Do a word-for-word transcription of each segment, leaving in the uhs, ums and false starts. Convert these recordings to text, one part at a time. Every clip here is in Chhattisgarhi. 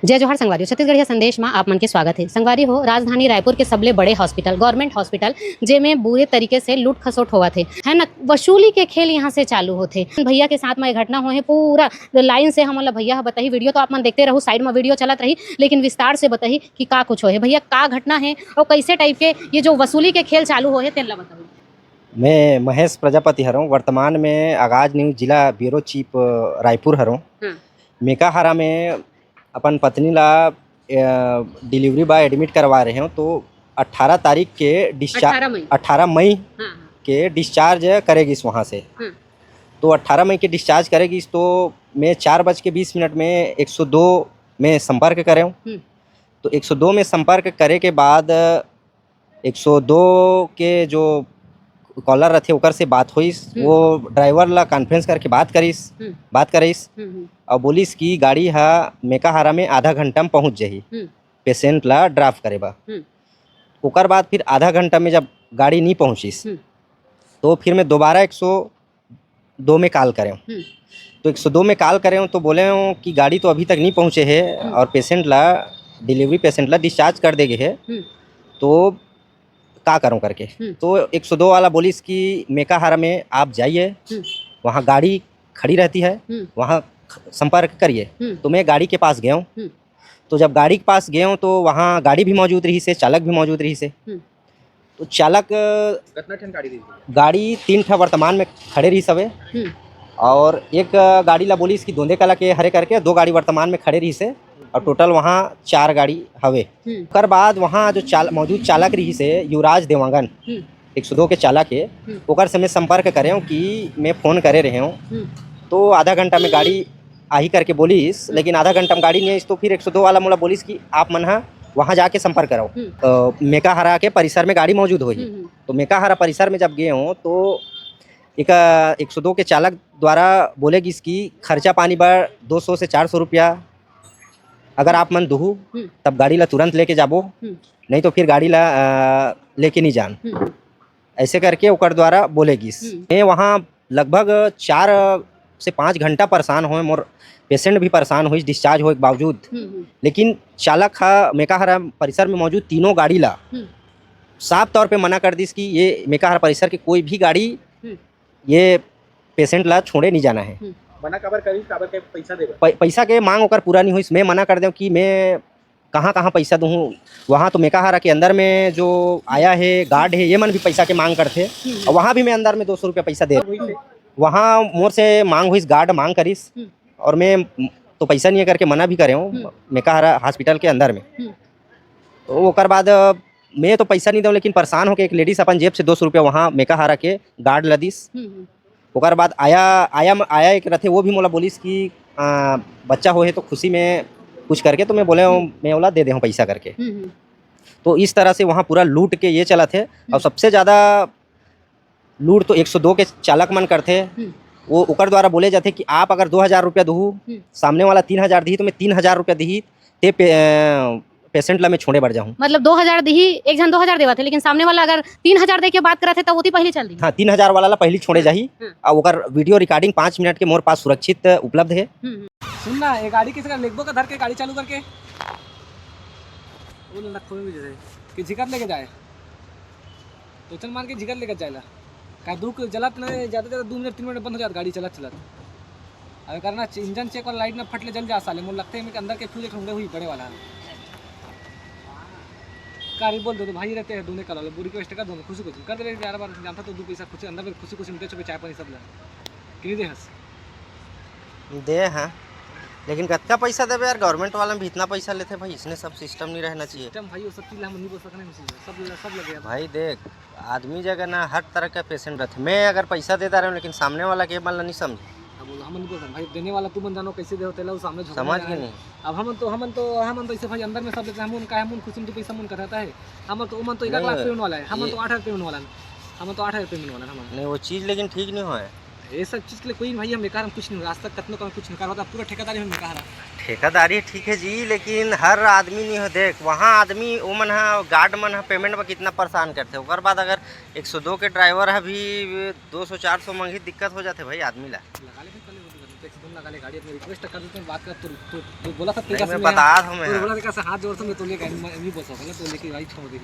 जय जोहार संगवारी हो, छत्तीसगढ़िया संदेश मा आप मन के स्वागत हे। संगवारी हो, राजधानी रायपुर के सबले बड़े हॉस्पिटल, गवर्नमेंट हॉस्पिटल, जेमे बुरे तरीके से लूट खसोट होवत हे, है ना, वसूली के खेल यहाँ से चालू होथे। भैया के साथ मा ये घटना होए हे, पूरा लाइन से हमन ला भैया ह बताही। वीडियो तो आप मन देखते रहू, साइड मा वीडियो चलत रही, लेकिन विस्तार से बताही कि का कुछ होए हे। भैया, का घटना हे और कैसे टाइप के ये जो वसूली के खेल चालू होए हे, तेन ला बताहू। मैं महेश प्रजापति हरौं, वर्तमान में आगाज न्यूज जिला ब्यूरो चीफ, अ, रायपुर हरौं। हाँ। मेकाहारा में अपन पत्नी ला, अ, डिलीवरी बॉय एडमिट करवा रहे हौं, तो अट्ठारह तारीख के डिस्चार्ज, अट्ठारह मई। अट्ठारह मई हाँ, हाँ। के डिस्चार्ज करे गिस वहाँ से। हाँ। तो अट्ठारह मई के डिस्चार्ज करे गिस, तो मैं चार बज के बीस मिनट में एक सौ दो में संपर्क करेंव। हम्म। तो एक सौ दो में संपर्क करे के बाद एक सौ दो के जो कॉलर रथे, ओकर से बात होइस। हम्म। वो ड्राइवर ला कॉन्फ्रेंस करके बात करिस, हम्म। बात करिस हम्म, हम्म। और बोलिस कि गाड़ी हा मेकाहारा में आधा घंटा में पहुंच जाही, हम्म। पेशेंट ला ड्रॉप करे बर। हम्म। ओकर बाद फिर आधा घंटा में जब गाड़ी नहीं पहुंचिस, हम्म। तो फिर मैं दोबारा एक सौ दो में कॉल करेंव। हम्म। तो एक सौ दो में कॉल करेंव तो बोलेंव कि गाड़ी तो अभी तक नहीं पहुंचे हे हम्म। और पेशेंट ला, डिलीवरी पेशेंट ला डिस्चार्ज कर दे गे हे, हम्म। तो का करूं करके। हम्म। तो एक सौ दो वाला बोलिस कि मेकाहारा में आप जाइए, हम्म। वहाँ गाड़ी खड़ी रहती है, हम्म। वहाँ ख-, संपर्क करिए। हम्म। तो मैं गाड़ी के पास गया हूँ। हम्म। तो जब गाड़ी के पास गया हूँ तो वहाँ गाड़ी भी मौजूद रहिस हे, चालक भी मौजूद रहिस हे। हम्म। तो चालक, कतना ठन गाड़ी रहिस हे? गाड़ी तीन ठा वर्तमान में खड़े रहिस हवे। हम्म। और एक गाड़ी ला बोलिस कि दोंदे कला के हरे करके दो गाड़ी वर्तमान में खड़े रहिस हे। और टोटल वहाँ चार गाड़ी हवे। हम्म। ओकर बाद वहाँ जो चाल-, मौजूद चालक रहिस हे युवराज देवांगन, हम्म। एक सौ दो के चालक हे, हम्म। ओकर से मैं संपर्क करेंव कि मैं फोन करे रहेंव, हम्म। तो आधा घंटा में गाड़ी आही करके बोलिस, हम्म। लेकिन आधा घंटा में गाड़ी नहीं आइस, तो फिर एक सौ दो वाला मोला बोलिस कि आप मन हा वहाँ जाके संपर्क कराओ। हम्म। अ, मेकाहारा के परिसर में गाड़ी मौजूद होही। हम्म, हम्म। तो मेकाहारा परिसर में जब गए हूँ, तो एक, अ, एक सौ दो के चालक द्वारा बोले गिस कि खर्चा पानी बर दो सौ से चार सौ रुपया अगर आप मन दुहू, हम्म। तब गाड़ी ला तुरंत लेके जाबो, हम्म। नहीं तो फिर गाड़ी ला, अ, लेके नहीं जान। हम्म। ऐसे करके ओकर द्वारा बोले गिस। हम्म। मैं वहाँ लगभग चार से पाँच घंटा परेशान होए, मोर पेशेंट भी परेशान होइस डिस्चार्ज होए के बावजूद। हम्म, हम्म। लेकिन चालक हा मेकाहारा परिसर में मौजूद तीनों गाड़ी ला हम्म। साफ तौर पे मना कर दिस कि ये मेकाहारा परिसर की कोई भी गाड़ी हम्म। ये पेशेंट ला छोड़े नहीं जाना है। हम्म। मना काबर करिस, काबर के पैसा देगा? पै-, पैसा के मांग ओकर पूरा नहीं होइस। मैं मना कर देंव कि मैं कहाँ-कहाँ पैसा दूहूँ, वहाँ तो मेकाहारा के अंदर में जो आया है, गार्ड है, ये मन भी पैसा के मांग करथे। हम्म। और वहाँ भी मैं अंदर में दो सौ रुपया पैसा दे। वहाँ मोर से मांग होइस, गार्ड मांग करिस। हम्म। और मैं तो पैसा नहीं है करके मना भी करे हूँ, हम्म। मेकाहारा हॉस्पिटल के अंदर में। हम्म। तो ओकर बाद, अ, मैं तो पैसा नहीं देंव, लेकिन परेशान होके एक लेडीज अपन जेब से दो सौ रुपया वहाँ मेकाहारा के गार्ड ला दिस। हम्म, हम्म। ओकर बाद आया, आया, आया एक रथे, वो भी मोला बोलिस कि, आ, बच्चा होए हे तो खुशी में कुछ करके, तो मैं बोले हूँ, हम्म। मैं ओला दे दे हूँ पैसा करके। हम्म, हम्म। तो इस तरह से वहाँ पूरा लूट के ये चलत हे। और हम्म। सबसे ज्यादा लूट तो एक सौ दो के चालक मन करथे। हम्म। वो ओकर द्वारा बोले जाथे कि आप अगर दो हजार रुपया दुहू, हम्म। सामने वाला तीन हजार दिही, तो मैं तीन हजार रुपया दिही, ते पे-, अ, पेशेंट ला मैं छोड़े बर जाहूँ। मतलब दो हजार दिही, एक झन दो हजार देवत हे, लेकिन सामने वाला अगर तीन हजार दे के बात करत हे, तब ओती पहली चल दिही। हाँ, तीन हजार वाला ला पहली छोड़े जाही। हम्म। और ओकर वीडियो रिकॉर्डिंग पाँच मिनट के मोर पास सुरक्षित उपलब्ध है। हम्म, हम्म। सुन ना, ये गाड़ी किसी का लेगबो का धर के गाड़ी चालू करके? वो लखो में भी जैसे कि झिकत लेके जाए। तो चल मार के झिकत लेके जाए ला। का दू के जलत नहीं, ज्यादा ज्यादा दो मिनट, तीन मिनट बंद हो जात गाड़ी चलत चलत। अबे करना चे-, इंजन चेक वाला लाइट ना फट ले जल जा साले। मोर लगथे एमे के अंदर के फ्यूज एक ठो उड़े हुई बड़े वाला है। का रे बोल दो तो भाई रहते हैं दोनों कल वाले, रिक्वेस्ट कर दो, खुशी खुशी कर दे यार, बार जानता तो दो पैसा खुशी अंदर में खुशी खुशी मिलते छुपे चाय पानी सब ला। कि नहीं दे हस? दे हाँ, लेकिन कतका पैसा देबे यार, गवर्नमेंट वाला में भी इतना पैसा लेथे भाई, इसने सब सिस्टम नहीं रहना चाहिए। सिस्टम भाई, वो सब चीज ला हम नहीं बोल सकते, नहीं बोल सकते। सब, सब लगे हैं। भाई देख, आदमी जगह ना हर तरह का पेशेंट रहथे। मैं अगर पैसा दे रहा हूँ, लेकिन सामने वाला के मन ला नहीं समझ। अब हम नहीं बोल सकते भाई, देने वाला तू मन जानो कैसे दे होते ला, वो सामने झोंकने समझ वाला के है। नहीं। अब हमन तो, हमन तो, हमन तो ऐसे भाई अंदर में सब लेते हैं, हम उनका, हम उन खुशी में दो पैसा मन करता है। हमन तो, उमन तो एक नहीं, लाख पेमेंट वाला है, हमन ये तो आठ हजार पेमेंट वाला है, हमन तो आठ हजार पेमेंट वाला है हमन। नहीं, वो चीज लेकिन ठीक नहीं होए। ये सब चीज के लिए कोई भाई हम बेकार, हम कुछ नहीं हो रहा, आज तक कतनो का कुछ नहीं कर रहा, पूरा ठेकेदारी हम बेकार है। ठेकेदारी ठीक है जी, लेकिन हर आदमी नहीं हो। देख, वहाँ आदमी, वो मन हा, गार्ड मन हा, पेमेंट में कितना परेशान करते, ओकर बाद अगर एक सौ दो के ड्राइवर हा भी दो सौ चार सौ मांगी, दिक्कत हो जाते भाई आदमी ला। लगा ले फिर पहले वो तो, एक सौ दो गाड़ी अपने रिक्वेस्ट कर देते हैं, बात कर, तू, तू, तू बोला था, नहीं, मैं बता रहा हूँ, मैं बोला था, कैसे हाथ जोड़ सकते, तो ले गाड़ी में नहीं बोल सकता ना, तो लेके भाई छोड़ दे।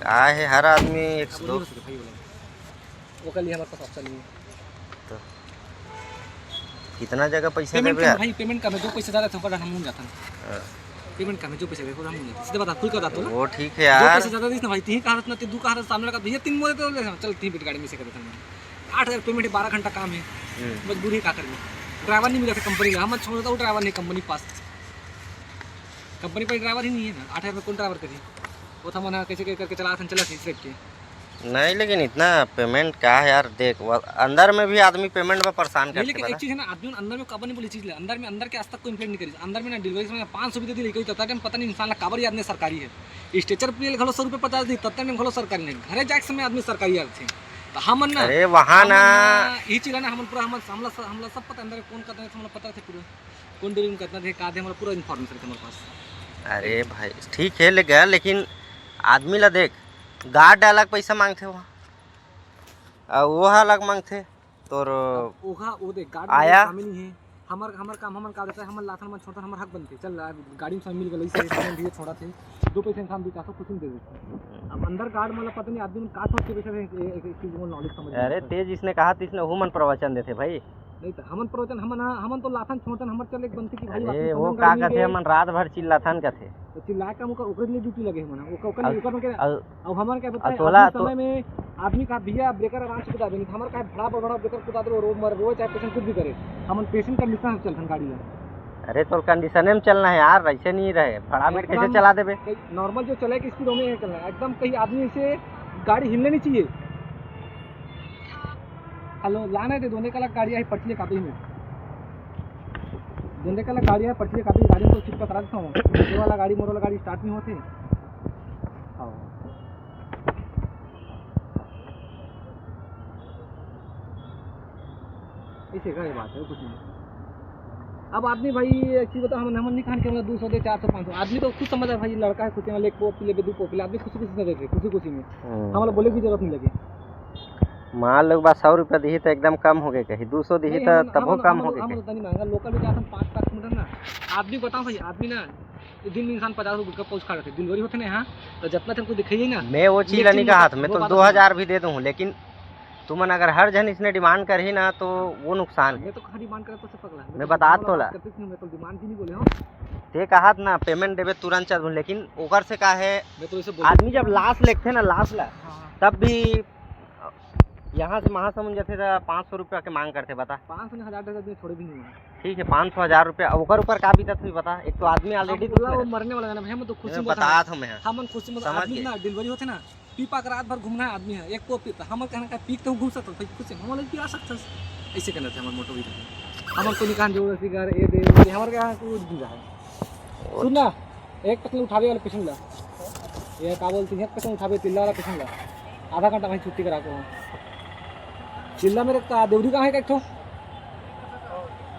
का है, हर आदमी एक अब दो नहीं हो सकता भाई, बोला। वो कल ही हमारे पास ऑप्शन नहीं है। तो कितना जगह पैसा पेमेंट देबे कम है यार? भाई, पेमेंट कम है, दो पैसे ज़्यादा थे, ऊपर हम जाता ना। हाँ। पेमेंट कम है, जो पैसे देते हम जाता, सीधे बता, खुल कर बता ना। वो ठीक है यार। दो पैसे ज़्यादा दीस ना भाई, तीन कहा ना, दू कहा, सामने लगा, भैया तीन बोले तो ले, चल तीन मिनट गाड़ी में से कर देता हूँ। आठ हज़ार पेमेंट है, बारह घंटा काम है, हम्म। मजबूरी है, का करेंगे? ड्राइवर नहीं मिला था कंपनी में, हम छोड़ देता हूँ, ड्राइवर नहीं कंपनी पास, कंपनी पर ड्राइवर ही नहीं है ना, आठ हज़ार में कौन ड्राइवर करी? वो था मना कैसे, कैसे करके चला था, चला था इस के। नहीं, लेकिन इतना पेमेंट का है यार, देख, वो अंदर में भी आदमी पेमेंट में परेशान नहीं, करते लेकिन एक बता। चीज़ है ना, आदमी अंदर में कब नहीं बोली चीज़ ले, अंदर में, अंदर के आज तक कोई इम्प्लेंट नहीं करी, अंदर में ना डिलीवरी समय पाँच सौ भी दे दी, लेकिन तब तक पता नहीं इंसान ला काबर ये आदमी सरकारी है। स्ट्रेचर पे घलो सौ रुपये पचास दी, तब तक घलो सरकारी नहीं, घरे जाए के समय आदमी सरकारी आते हैं। तो हमन ना, अरे वहाँ हमन ना ना, यही चीज़ है ना, हमन पूरा, हमन, हमला स-, हमला सब पता, अंदर कौन करता है, हमला पता रहते पूरा, कौन डिलीवरी में करता है, का दे, हमारा पूरा इन्फॉर्मेशन है हमारे पास। अरे भाई, ठीक है, ले गया, लेकिन आदमी ला देख, गार्ड अलग पैसा मांगथे वहाँ, अउ वो हा अलग मांगथे तोर। अब ओहा, वो देख, गार्ड में आया। शामिल नहीं है। हमर, हमर काम, हमन का देता है, हमन लाथन, मन छोड़थन, हमर हक बनथे। चल, आ, गाड़ी में शामिल मिल गए, इसे शामिल भी छोड़ा थे। दो पैसे इंसान भी चाहता, कुछ नहीं दे देते। अब अंदर गार्ड मतलब पता नहीं आदमी मन का सोच के बैठे रहे, ए-, एक, एक चीज वो नॉलेज समझ नहीं अरे, आता। तेज इसने कहा, तो इसने वो मन प्रवचन देथे भाई। नहीं तो हमन प्रवचन, हमन, हमन तो लाथन छोड़थन, हमर चल एक बनथे कि भाई, अरे, वापस वो हमन का गाड़ी में कथे, गए। हमन रात भर चिल्लाथन कथे। तो चिल्ला के हम ओकर, ओकर लिए ड्यूटी लगे हमन, ओकर, ओकर, अब, ओकर में क्या, अब अब हमन क्या बताएं, अब तोला आदमी तो समय में आदमी का भैया ब्रेकर आराम से कुदा दे, नहीं तो हमर का भड़ा बड़ बड़ा ब्रेकर कुदा दे, रो मर, रोए चाहे पेशेंट कुछ भी करे, हमन पेशेंट कंडीशन से चलथन गाड़ी ला। अरे, तोर कंडीशने में चलना है यार, ऐसे नहीं रहे, भड़ा में कैसे एकदम चला देबे? नॉर्मल जो चले के स्पीड में चलना है, एकदम कहीं आदमी से गाड़ी हिलने नहीं चाहिए। हेलो, लाने दे, दोने का गाड़ी आई पटले का भी में। दोने का गाड़ी आई पटले का भी, गाड़ी को चुप करा देता हूँ। ये वाला गाड़ी, मोर वाला गाड़ी स्टार्ट नहीं होती। हाँ। ऐसे का ये बात है, कुछ नहीं। अब आदमी भाई, एक चीज बताओ, हम, हम नहीं खान के मतलब दो सौ दे, चार सौ, पाँच सौ। आदमी तो खुद समझ है भाई, लड़का है, खुद से एक पोप पी ले, दो पोप पी ले, आदमी खुशी खुशी से देते, खुशी खुशी में। हम्म। हम लोग बोले की जरूरत नहीं लगे। मान लो, बस सौ रुपया दिही तो एकदम कम हो गए, कहीं दो सौ दिही नहीं, तो हम, तबो हम, कम हम, हो गए हम कहीं। उतना नहीं मांगा, लोकल में जाता पाँच पाँच मीटर ना। आदमी बताओ भाई, आदमी ना, ये दिन में इंसान पचास रुपये का पहुंच खा रहे थे, डिलीवरी होते ना यहाँ, तो जितना तुमको दिखाइए ना, मैं वो चीज ला नहीं कहा था, मैं वो तो बात दो हजार भी दे दूँ, लेकिन तुमन अगर हर जन इसने डिमांड करही ना, तो वो नुकसान है। मैं तो कहाँ डिमांड करता से पगला, मैं मैं तो बता डिमांड तो वाला ला। बात करते नहीं, मैं तो डिमांड भी नहीं बोले हूँ। ते कहा था ना, पेमेंट देबे तुरंत चल दूँ, लेकिन ओकर से का है, मैं तो इसे बोल आदमी जब लाश लेते ना, लाश ला, हाँ, हाँ। तब भी यहाँ से महासमुंद जाते तो पाँच सौ रुपया के मांग करते, बता। पाँच सौ ने हजार डेढ़ सौ आदमी छोड़े भी नहीं है। ठीक है, पाँच सौ, हजार रुपया, ओकर ऊपर का बीतत हुई बता। एक तो आदमी अब already बोला, दुख वो में है। मरने वाला है ना, हम तो खुशी मैं में बता बता था मैं। हम खुशी में समझ आदमी गए। ना, डिलीवरी होते ना, पी पा के रात भर घूमना है आदमी है, एक को पीता, हमर कहना का पी के तो घूम सकता, भाई खुशी में हम लोग पी आ सकता है। ऐसे कहना था हमारे मोटो भी। हमर को निकाल जरूरत सिगार, ए दे, ए दे, हमारे यहाँ कोई नहीं रहा है। सुन ना, एक पसंद उठावे वाला पेशेंट ला। ये का बोलती है, एक पसंद उठावे, तिल्ला वाला पेशेंट ला। आधा घंटा वहीं छुट्टी करा के वहाँ। तिल्ला मेरे का देवरी कहाँ है, एक ठो?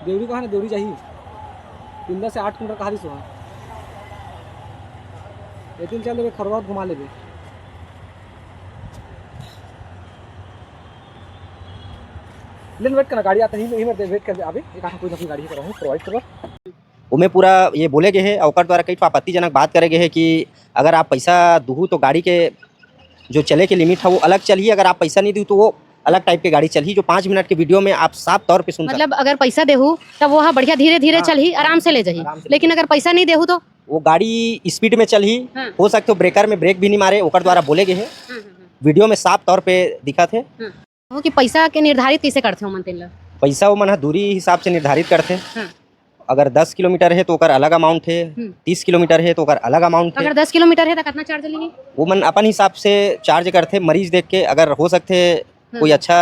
देवरी कहाँ है ना, देवरी चाहिए। तिल्ला से आठ किलोमीटर कहाँ दिस वहाँ। ये तीन चार लेवे, खरवा घुमा लेवे। लेन वेट करना, गाड़ी आता ही, ही मेरे वेट कर, अभी एक आठ कोई अपनी गाड़ी पर रहूँ, प्रोवाइड करवा। ओमे पूरा ये बोले गए हे, ओकर द्वारा कई ठो आपत्तिजनक बात करे गए हे कि अगर आप पैसा दुहू तो गाड़ी के जो चले के लिमिट है वो अलग चलही, अगर आप पैसा नहीं दुहू तो वो अलग टाइप के गाड़ी चलही, जो पाँच मिनट के वीडियो में आप साफ तौर पे सुन सकते। मतलब अगर पैसा देहू तब वो हा बढ़िया धीरे धीरे हाँ, चलही, आराम से ले जाही, आराम से ले लेकिन जाही। अगर पैसा नहीं देहू तो वो गाड़ी स्पीड में चलही, हाँ। हो सकते हो ब्रेकर में ब्रेक भी नहीं मारे, ओकर द्वारा बोले गए हे। हाँ, हाँ, हाँ। वीडियो में साफ तौर पे दिखत हे। हाँ। हो कि पैसा के निर्धारित कैसे करथे ओमन तेन ला? पैसा ओमन ह दूरी हिसाब से निर्धारित करथे। हाँ। अगर दस किलोमीटर हे तो ओकर अलग अमाउंट हे, हम्म। तीस किलोमीटर हे तो ओकर अलग अमाउंट हे। अगर दस किलोमीटर हे तो कितना चार्ज लेही? ओमन अपन हिसाब से चार्ज करथे, मरीज देख के। अगर हो सकथे हम्म। कोई अच्छा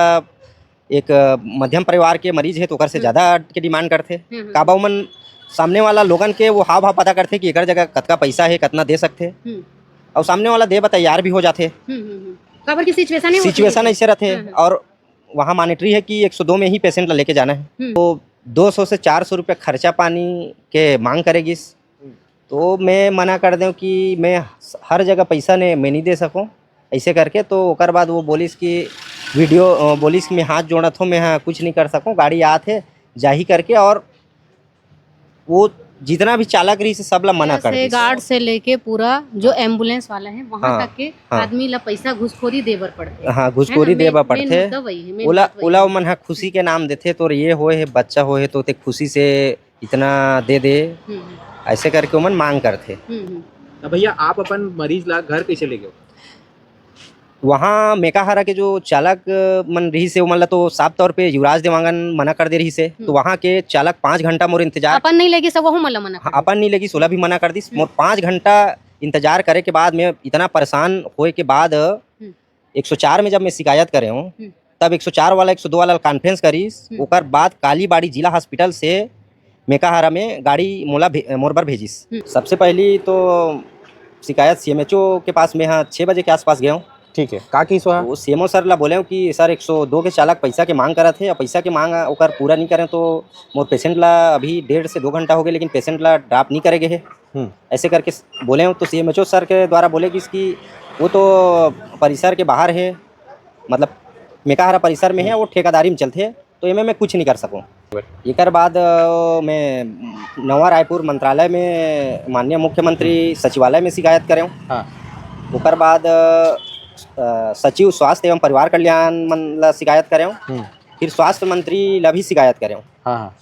एक, अ, मध्यम परिवार के मरीज हे तो ओकर से हम्म। ज्यादा के डिमांड करथे। हम्म, हम्म। काबर ओमन सामने वाला लोगन के वो हाव भाव पता करथे कि एकर जगह कतका पैसा हे, कतना दे सकथे। हम्म। अउ सामने वाला दे बर तैयार भी हो जाथे। हम्म, हम्म, हम्म। काबर कि सिचुएशन सिचुएशन ऐसे रथे। हम्म, हम्म। और वहाँ मॉनिटरी है कि एक सौ दो में ही पेशेंट ला लेके जाना है। हम्म। तो दो सौ से चार सौ रुपये खर्चा पानी के मांग करे गिस। हम्म। तो मैं मना कर दें कि मैं हर जगह पैसा ने मैं नहीं दे सकूँ, ऐसे करके। तो ओकर बाद वो बोलिस कि वीडियो, अ, बोलिस कि मैं हाथ जोड़त हूँ, मैं हाँ कुछ नहीं कर सकूँ, गाड़ी आत है, जाही करके, और वो जितना भी चालक रहिस हे, सब ला मना कर दिस। गार्ड से लेके पूरा जो एम्बुलेंस वाला है, वहाँ तक के आदमी ला पैसा घुसखोरी दे बर पड़थे। हाँ, घुसखोरी दे बर पड़थे। ओला, ओला ओमन ह खुशी के नाम देथे, तोर ये होए हे, बच्चा होए हे, तो ते खुशी से इतना दे दे, हम्म, हम्म। ऐसे करके ओमन मांग करथे। हम्म, हम्म। त भैया, आप अपन मरीज ला घर कैसे ले गए? वहाँ मेकाहारा के जो चालक, अ, मन रहिस हे, ओमन ला तो साफ तौर पे युवराज देवांगन मना कर दे रहिस हे। हम्म। तो वहाँ के चालक पाँच घंटा मोर इंतजार अपन नहीं लगिस, वहू मन ला मना कर दिस। अपन नहीं लगिस, ओला भी मना कर दिस। हम्म। मोर पाँच घंटा इंतजार करे के बाद, मैं इतना परेशान होए के बाद, हम्म। एक सौ चार में जब मैं शिकायत करे हूँ, हम्म। तब एक सौ चार वाला, एक सौ दो वाला कॉन्फ्रेंस करिस। हम्म। ओकर बाद कालीबाड़ी जिला हॉस्पिटल से मेकाहारा में गाड़ी मोला भे-, मोर बर भेजिस। हम्म। सबसे पहली तो शिकायत सीएमएचओ के पास मैं, हाँ, छः बजे के आसपास गए हूँ। ठीक है, का किहिस वहाँ? तो सीएमओ सर ला बोले हूँ कि सर, एक सौ दो के चालक पैसा के मांग करत हे, और पैसा के मांग ओकर पूरा नहीं करे, तो मोर पेशेंट ला अभी डेढ़ से दो घंटा हो गए, लेकिन पेशेंट ला ड्रॉप नहीं करे गए हे। हम्म। ऐसे करके स-, बोले हूँ, तो सीएमएचओ सर के द्वारा बोले कि इसकी, वो तो परिसर के बाहर है, मतलब मेकाहारा परिसर में है, वो ठेकेदारी में चलते, तो एमे मैं कुछ नहीं कर सकूँ। एकर बाद, अ, मैं नवा रायपुर मंत्रालय में माननीय मुख्यमंत्री सचिवालय में शिकायत करे हूँ। हाँ। ओकर बाद, अ, अ, सचिव स्वास्थ्य एवं परिवार कल्याण मन ला शिकायत करे हूँ। हम्म। फिर स्वास्थ्य मंत्री ला भी शिकायत करे हूँ। हाँ, हाँ।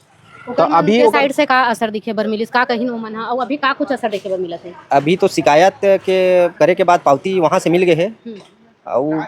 ओकर तो मन अभी के ओकर साइड से का असर दिखे बर मिलिस, का कहिन ओमन ह, अउ अभी का कुछ असर देखे बर मिलत हे? अभी तो शिकायत के करे के बाद पावती वहाँ से मिल गए हे, हम्म। अउ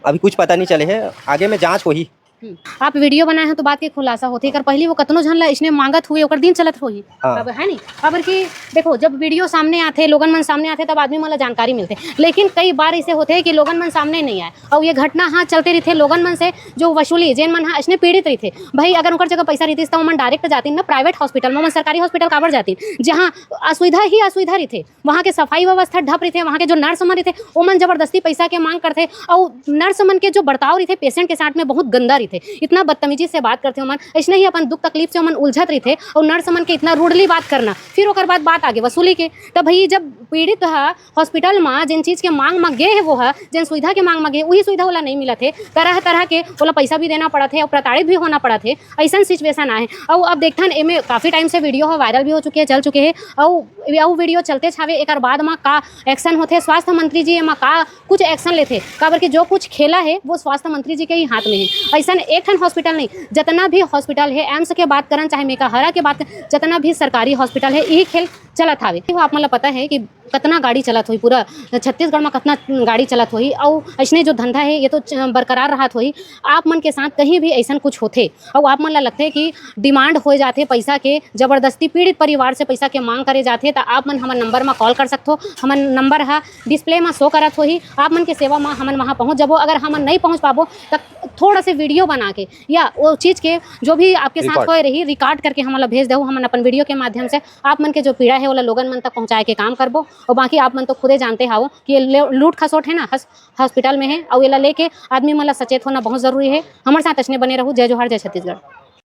अभी कुछ पता नहीं चले हे, आगे में जांच होही। हम्म। आप वीडियो बनाए हो तो बात के खुलासा होथे, एकर पहली वो कतनो झन ला इसने मांगत हुए ओकर दिन चलत होही। हाँ। अब है नहीं, काबर कि देखो, जब वीडियो सामने आथे, लोगन मन सामने आथे, तब आदमी मन ला जानकारी मिलथे, लेकिन कई बार इसे होथे कि लोगन मन सामने नहीं आए, अउ ये घटना, हाँ, चलते रहिथे लोगन मन से, जो वसूली, जेन मन ह अइसने पीड़ित रहिथे। भाई, अगर ओकर जगह पैसा रहितिस, त ओमन डायरेक्ट जातिन ना प्राइवेट हॉस्पिटल म, ओमन सरकारी हॉस्पिटल काबर जातिन, जहाँ असुविधा ही असुविधा रहिथे, वहाँ के सफाई व्यवस्था ढप रहिथे, वहाँ के जो नर्स मन रहिथे, ओमन जबरदस्ती पैसा के मांग करथे, अउ नर्स मन के जो बर्ताव रहिथे पेशेंट के साथ में, बहुत गंदा रहिथे, इतना बदतमीजी से बात करथे ओमन, अइसने ही अपन दुख तकलीफ से ओमन उलझत रहिथे, अउ नर्स मन के इतना रूडली बात करना, फिर ओकर बाद बात आगे वसूली के। त भाई, जब पीड़ित ह हॉस्पिटल म जेन चीज के मांग म गे हे, वो ह जेन सुविधा के मांग म गे, उही सुविधा ओला नइ मिलत हे। तरह-तरह के ओला पइसा भी देना पड़त हे अउ प्रताड़ित भी होना पड़त हे। अइसन सिचुएशन आए हे। अउ अब देखथन, एमे काफी टाइम से वीडियो ह वायरल भी हो चुके हे, चल चुके हे। अउ, अउ वीडियो चलतेच हावे, एकर बाद म का एक्शन होथे, स्वास्थ्य मंत्री जी एमा का कुछ एक्शन लेथे, काबर कि जो कुछ खेला हे, वो स्वास्थ्य मंत्री जी के ही हाथ में हे। अइसन एक ठन हॉस्पिटल नहीं, जतना भी हॉस्पिटल हे, एम्स के बात करन, चाहे मेकाहारा के बात करन, जतना भी सरकारी हॉस्पिटल हे, इही खेल चलत हावे। वो आप मन ल पता हे कि कतना गाड़ी चलत होही, पूरा छत्तीसगढ़ म कतना गाड़ी चलत होही, अउ अइसने जो धंधा हे, ये तो च-, बरकरार रहत होही। आप मन के साथ कहीं भी अइसन कुछ होथे, अउ आप मन ल लगथे कि डिमांड होए जाथे पइसा के, जबरदस्ती पीड़ित परिवार से पइसा के मांग करे जाथे, त आप मन हमर नंबर म कॉल कर सकथो। हमर नंबर ह डिस्प्ले म शो करत होही। आप मन के सेवा म हमन वहाँ पहुँच जाबो। अगर हमन नहीं पहुँच पाबो, त थोड़ा से वीडियो बना के या वो चीज के जो भी आपके साथ रिकॉर्ड। होए रही, रिकॉर्ड करके हमन ला भेज देहू। हमन अपन वीडियो के माध्यम से आप मन के जो पीड़ा हे, ओला लोगन मन तक पहुँचाए के काम करबो। और बाकी आप मन तो खुदे जानते हावो कि ये ले-, लूट खसोट हे ना, हस-, हॉस्पिटल में हे, और एला लेके आदमी मन ला सचेत होना बहुत जरूरी हे। हमर साथ अइसने बने रहू। जय जोहार, जय छत्तीसगढ़।